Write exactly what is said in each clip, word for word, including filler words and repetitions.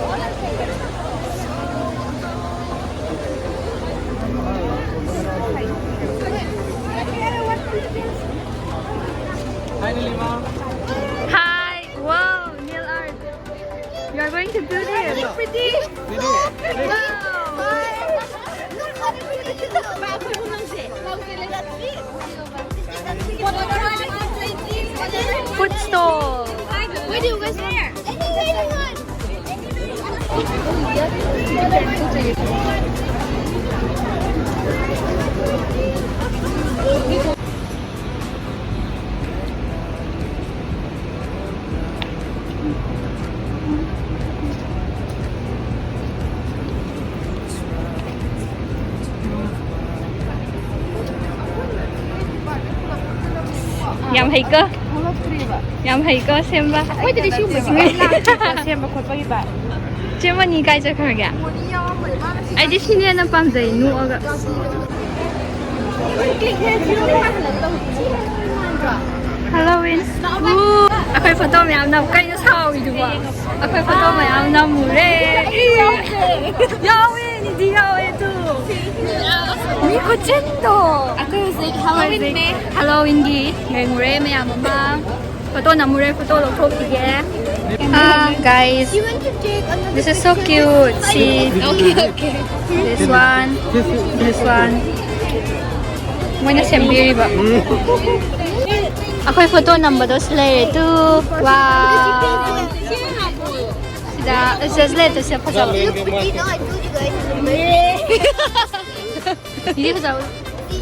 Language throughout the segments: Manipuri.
Hi, wow, nail art. You are going to do this. Pretty. Wow. Food stall. Where do you guys want? Anyone? ꯌꯥꯝ ꯍꯩꯀꯣ? ꯊꯣꯛꯂꯛꯇ꯭ꯔꯤꯕ꯫ ꯌꯥꯝ ꯍꯩꯀꯣ ꯁꯦꯝꯕ? ꯑꯩꯈꯣꯏꯗꯗꯤ ꯁꯤꯒꯨꯝꯕꯁꯦ ꯀꯩꯝ ꯂꯥꯛꯇꯦꯀꯣ, ꯁꯦꯝꯕ ꯈꯣꯠꯄꯒꯤ ꯚꯥꯏ꯫ ꯆꯦ ꯃꯅꯤ ꯀꯥꯏ ꯆꯠꯈ꯭ꯔꯒꯦ? ꯃꯣꯅꯤ ꯌꯥꯎꯔꯝꯕꯅꯦ, ꯃꯥꯅ ꯁꯤ ꯑꯩꯗꯤ ꯁꯤꯅ ꯍꯦꯟꯅ ꯄꯥꯝꯖꯩ, ꯅꯣꯛꯑꯒ꯫ ꯍꯦꯂꯣꯋꯤꯟ꯫ ꯎ, ꯑꯩꯈꯣꯏ ꯐꯣꯇꯣ ꯃꯌꯥꯝ ꯅꯝ-, ꯀꯩꯅꯣ ꯁꯥꯎꯔꯤꯗꯨꯕꯣ? ꯑꯩꯈꯣꯏ ꯐꯣꯇꯣ ꯃꯌꯥꯝ ꯅꯝꯃꯨꯔꯦ꯫ ꯌꯥꯎꯋꯦ, ꯅꯤꯗꯤ ꯌꯥꯎꯋꯦ ꯑꯗꯨ꯫ ꯃꯤ ꯈꯨꯆꯤꯟꯗꯣ꯫ ꯑꯩꯈꯣꯏ ꯍꯧꯖꯤꯛ ꯍꯦꯂꯣꯋꯤꯟꯅꯦ꯫ ꯍꯦꯂꯣꯋꯤꯟꯒꯤ ꯌꯦꯡꯉꯨꯔꯦ ꯃꯌꯥꯝ ꯑꯃ꯫ ꯐꯣꯇꯣ ꯅꯝꯃꯨꯔꯦ, ꯐꯣꯇꯣ ꯂꯧꯊꯣꯛꯈꯤꯒꯦ꯫ Ah, guys, this is so cute. See, okay, okay. This one, this one. ꯃꯣꯏꯅ ꯁꯦꯝꯕꯤꯔꯤꯕ꯫ ꯑꯩꯈꯣꯏ ꯐꯣꯇꯣ ꯅꯝꯕꯗꯣ ꯁꯤ ꯂꯩꯔꯦ ꯇꯨ꯫ Wow. ꯁꯤꯗ ꯖꯁ ꯂꯩꯔꯦ ꯇꯨ, ꯁꯤꯗ ꯐꯖꯕ꯫ ꯁꯤꯗꯤ ꯐꯖꯕ꯫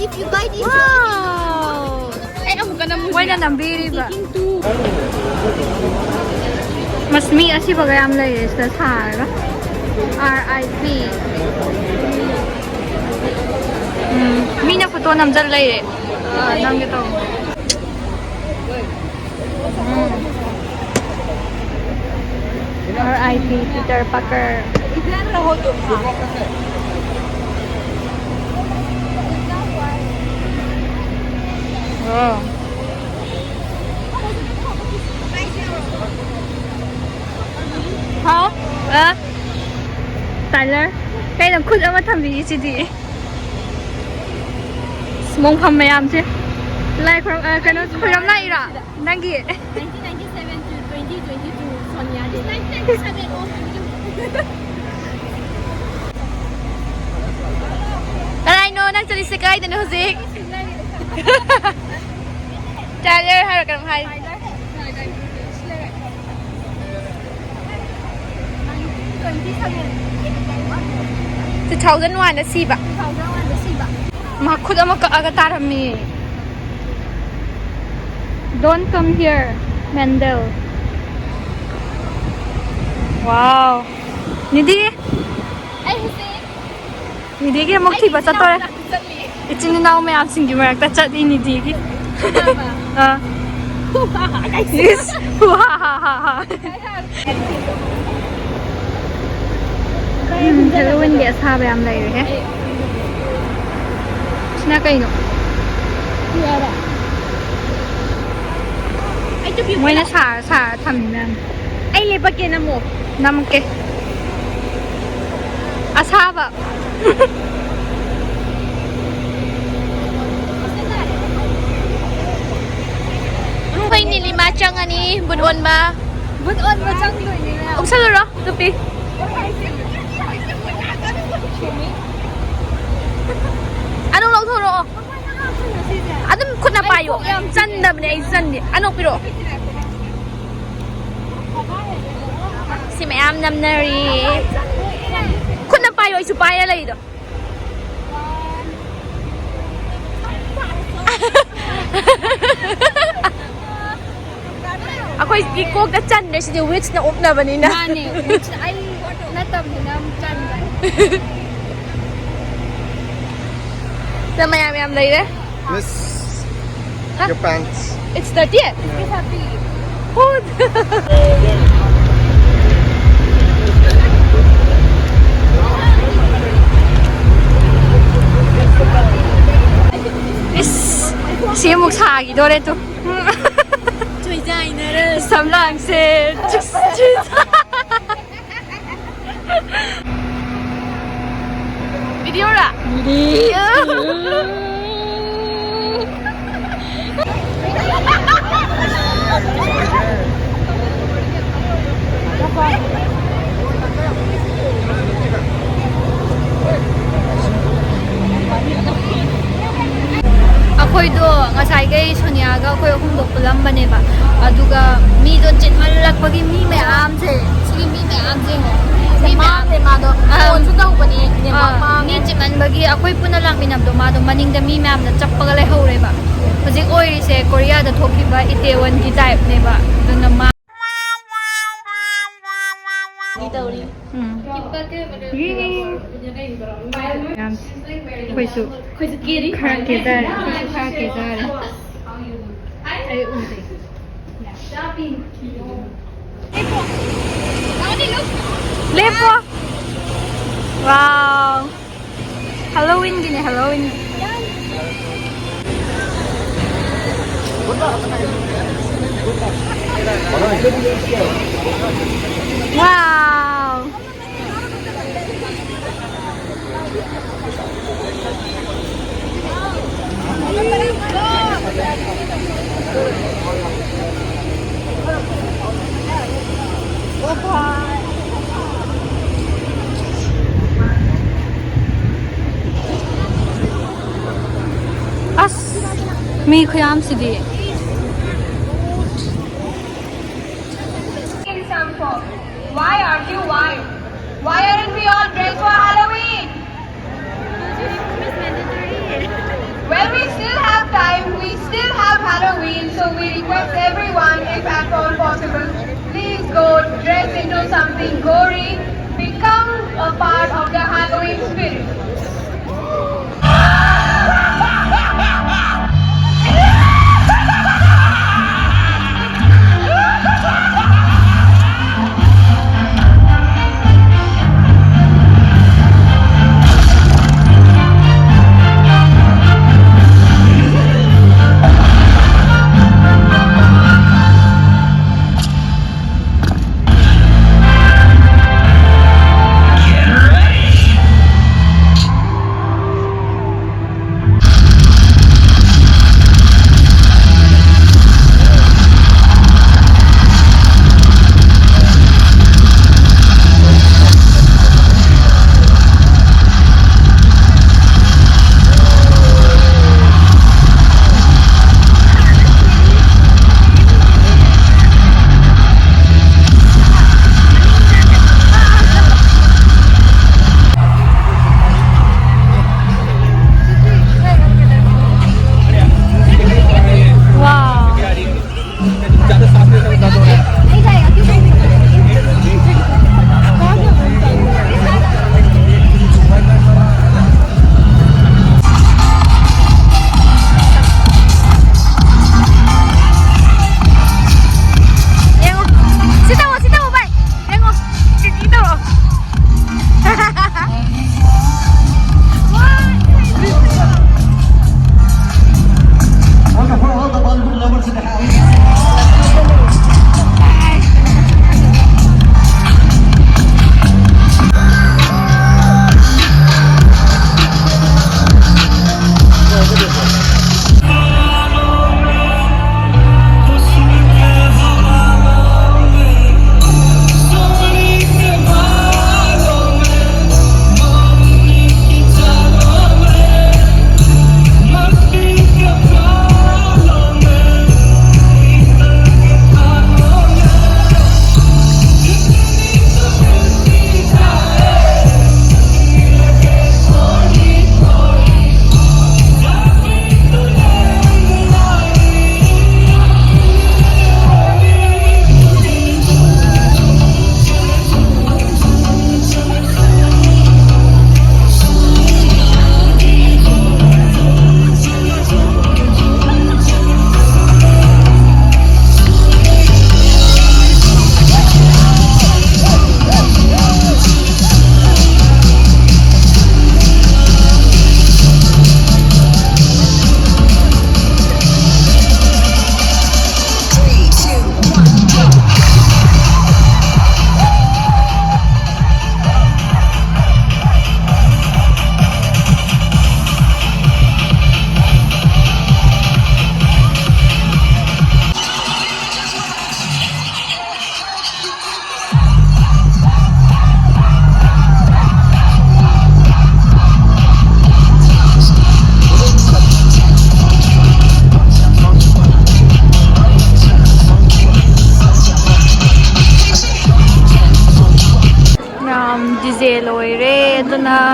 If you buy this, wow! ꯑꯩ ꯑꯃꯨꯛꯀ ꯅꯝꯃꯨꯁꯤꯔꯥ? ꯃꯣꯏꯅ ꯅꯝꯕꯤꯔꯤꯕ꯫ ꯃꯁ-, ꯃꯤ ꯑꯁꯤꯕꯒ ꯌꯥꯝ ꯂꯩꯔꯦ ꯁꯤꯗ ꯁꯥꯔꯒ꯫ R I P. ꯎꯝ, ꯃꯤꯅ ꯐꯣꯇꯣ ꯅꯝꯖꯜ ꯂꯩꯔꯦ꯫ ꯑꯥ, ꯅꯝꯒꯦ ꯇꯧꯕ꯫ ꯎꯝ꯫ R I P Peter Parker. Oh. Huh? Taylor, ꯀꯩꯅꯣ ꯈꯨꯠ ꯑꯃ ꯊꯝꯕꯤꯔꯤꯁꯤꯗꯤ? ꯃꯣꯡꯐꯝ ꯃꯌꯥꯝꯁꯦ꯫ ꯂꯥꯏ ꯈꯨꯔꯨꯝ, ꯑ, ꯀꯩꯅꯣ ꯈꯨꯔꯨꯝ ꯂꯥꯛꯏꯔꯣ? ꯅꯪꯒꯤ? Nineteen ninety-seven to twenty twenty-two, Sonia Day. Nineteen ninety-seven, oh, thank you. ꯀꯗꯥꯏꯅꯣ ꯅꯪ ꯆꯠꯂꯤꯁꯦ? ꯀꯥꯏꯗꯅꯣ ꯍꯧꯖꯤꯛ? ꯇꯥꯏꯂꯔ ꯍꯥꯏꯔꯣ ꯀꯩꯅꯣꯝ ꯍꯥꯏ꯫ Two thousand one ꯗ ꯁꯤꯕ꯫ ꯃꯥ ꯈꯨꯠ ꯑꯃ ꯀꯛꯑꯒ ꯇꯥꯔꯝꯃꯤ꯫ Don't come here, Mendel. Wow. ꯅꯤꯗꯤ? ꯑꯩ ꯍꯧꯖꯤꯛ ꯅꯤꯗꯤꯒꯤ ꯑꯃꯨꯛ ꯊꯤꯕ ꯆꯠꯇꯣꯔꯦ꯫ ꯏꯆꯤꯟ ꯏꯅꯥꯎ ꯃꯌꯥꯝꯁꯤꯡꯒꯤ ꯃꯔꯛꯇ ꯆꯠꯂꯤ ꯅꯤꯗꯤꯒꯤ꯫ ꯑꯥ꯫ ꯏꯁ꯫ ꯋꯥ ꯍꯥ ꯍꯥ ꯍꯥ꯫ ꯎꯝ, ꯍꯦꯂꯣꯋꯤꯟꯒꯤ ꯑꯁꯥꯕ ꯌꯥꯝ ꯂꯩꯔꯦꯍꯦ꯫ ꯁꯤꯅ ꯀꯩꯅꯣ? ꯃꯣꯏꯅ ꯁꯥꯔ ꯁꯥꯔ ꯊꯝꯃꯤ ꯃꯌꯥꯝ꯫ ꯑꯩ ꯂꯦꯞꯄꯛꯀꯦ, ꯅꯝꯃꯣ꯫ ꯅꯝꯃꯛꯀꯦ꯫ ꯑꯁꯥꯕ꯫ ꯑꯩꯈꯣꯏ ꯅꯤꯂꯤꯃꯥ ꯆꯪꯉꯅꯤ ꯕꯨꯠ ꯑꯣꯟꯕ꯫ ꯕꯨꯠ ꯑꯣꯟꯕ ꯆꯪꯗꯣꯏꯅꯦ ꯃꯌꯥꯝ꯫ ꯎꯞꯁꯜꯂꯨꯔꯣ, ꯇꯨꯄꯤ꯫ ꯑꯗꯨꯝ ꯂꯧꯊꯣꯔꯛꯑꯣ꯫ ꯑꯗꯨꯝ ꯈꯨꯠꯅ ꯄꯥꯏꯌꯣ꯫ ꯆꯟꯗꯕꯅꯦ, ꯑꯩ ꯆꯟꯗꯦ꯫ ꯑꯅꯣꯛ ꯄꯤꯔꯛꯑꯣ꯫ ꯁꯤ ꯃꯌꯥꯝ ꯅꯝꯅꯔꯤ꯫ ꯈꯨꯠꯅ ꯄꯥꯏꯌꯣ, ꯑꯩꯁꯨ ꯄꯥꯏꯔ ꯂꯩꯗꯣ꯫ ꯑꯩꯈꯣꯏꯒꯤ ꯀꯣꯛꯇ ꯆꯟꯗ꯭ꯔꯦ, ꯁꯤꯗꯤ ꯋꯤꯠꯁꯅ ꯎꯞꯅꯕꯅꯤꯅ꯫ ꯃꯥꯅꯦ, ꯋꯤꯠꯁ ꯑꯩ ꯅꯠꯇꯕꯅꯤꯅ ꯆꯟꯗ꯭ꯔꯦ꯫ ꯁꯤꯗ ꯃꯌꯥꯝ ꯌꯥꯝ ꯂꯩꯔꯦ꯫ Miss, your pants. It's dirty. It's happy. ꯍꯣꯏ꯫ ꯏꯁ, ꯁꯤ ꯑꯃꯨꯛ ꯁꯥꯈꯤꯗꯣꯔꯦ ꯇꯨ꯫ ꯆꯣꯏꯖꯥꯏꯅꯔ꯫ ꯁꯝꯂꯥꯡꯁꯦ꯫ ꯆꯨꯁ, ꯆꯨꯁ꯫ ꯚꯤꯗꯤꯑꯣꯔꯥ? ꯑꯩꯈꯣꯏꯗꯣ ꯉꯁꯥꯏꯈꯩ ꯁꯣꯅꯤꯌꯥꯒ ꯑꯩꯈꯣꯏ ꯑꯍꯨꯝꯗꯣ ꯄꯨꯜꯂꯝꯕꯅꯦꯕ, ꯑꯗꯨꯒ ꯃꯤꯗꯣ ꯆꯤꯟꯃꯜꯂꯛꯄꯒꯤ ꯃꯤ ꯃꯌꯥꯝꯁꯦ, ꯁꯤꯒꯤ ꯃꯤ ꯃꯌꯥꯝꯁꯦ ꯌꯦꯡꯉꯣ꯫ ꯃꯤ ꯃꯌꯥꯝ ꯃꯥꯡꯉꯦ ꯃꯥꯗꯣ꯫ ꯑꯥ꯫ ꯐꯣꯟꯁꯨ ꯇꯧꯕꯅꯦ, network ꯑꯥ, ꯃꯥꯡꯉꯦ꯫ ꯃꯤ ꯆꯤꯟꯃꯟꯕꯒꯤ ꯑꯩꯈꯣꯏ ꯄꯨꯟꯅ ꯂꯥꯛꯃꯤꯟꯅꯕꯗꯣ ꯃꯥꯗꯣ ꯃꯅꯤꯡꯗ ꯃꯤ ꯃꯌꯥꯝꯅ ꯆꯞꯄꯒ ꯂꯩꯍꯧꯔꯦꯕ꯫ ꯍꯧꯖꯤꯛ ꯑꯣꯏꯔꯤꯁꯦ ꯀꯣꯔꯤꯌꯥꯗ ꯊꯣꯛꯈꯤꯕ ꯏꯇꯦꯋꯟꯒꯤ typeꯅꯦꯕ꯫ ꯑꯗꯨꯅ ꯃꯥ ꯇꯧꯔꯤ꯫ ꯎꯝ꯫ ꯌꯥꯝ, ꯑꯩꯈꯣꯏꯁꯨ ꯑꯩꯈꯣꯏꯁꯨ ꯀꯦꯔꯤ꯫ ꯈꯔ ꯀꯦꯖꯔꯦ, ꯑꯩꯈꯣꯏꯁꯨ ꯈꯔ ꯀꯦꯖꯔꯦ꯫ ꯑꯩ ꯎꯗꯦ꯫ ꯂꯦꯞꯄꯣ꯫ Wow꯫ Halloweenꯒꯤꯅꯦ, Halloween꯫ Wow꯫ ꯑꯁ, ꯃꯤ ꯈꯨꯌꯥꯝꯁꯤꯗꯤ꯫ Why aren't you white? Why aren't we all dressed for Halloween? Well, we still have time. We still have Halloween. So we request everyone, if at all possible, please go dress into something gory. Become a part of the Halloween spirit.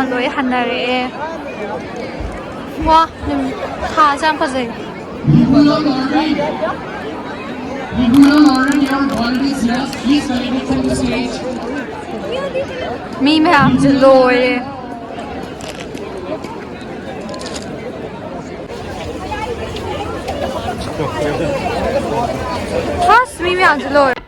ꯂꯣꯏ ꯍꯟꯅꯔꯛꯑꯦ꯫ ꯋꯥ, ꯅꯨꯃꯤꯠ, ꯊꯥꯁꯦ ꯌꯥꯝ ꯐꯖꯩ꯫ ꯃꯤ ꯃꯌꯥꯝꯁꯦ ꯂꯣꯏꯔꯦ꯫ ꯑꯁ, ꯃꯤ ꯃꯌꯥꯝꯁꯦ ꯂꯣꯏꯔꯦ꯫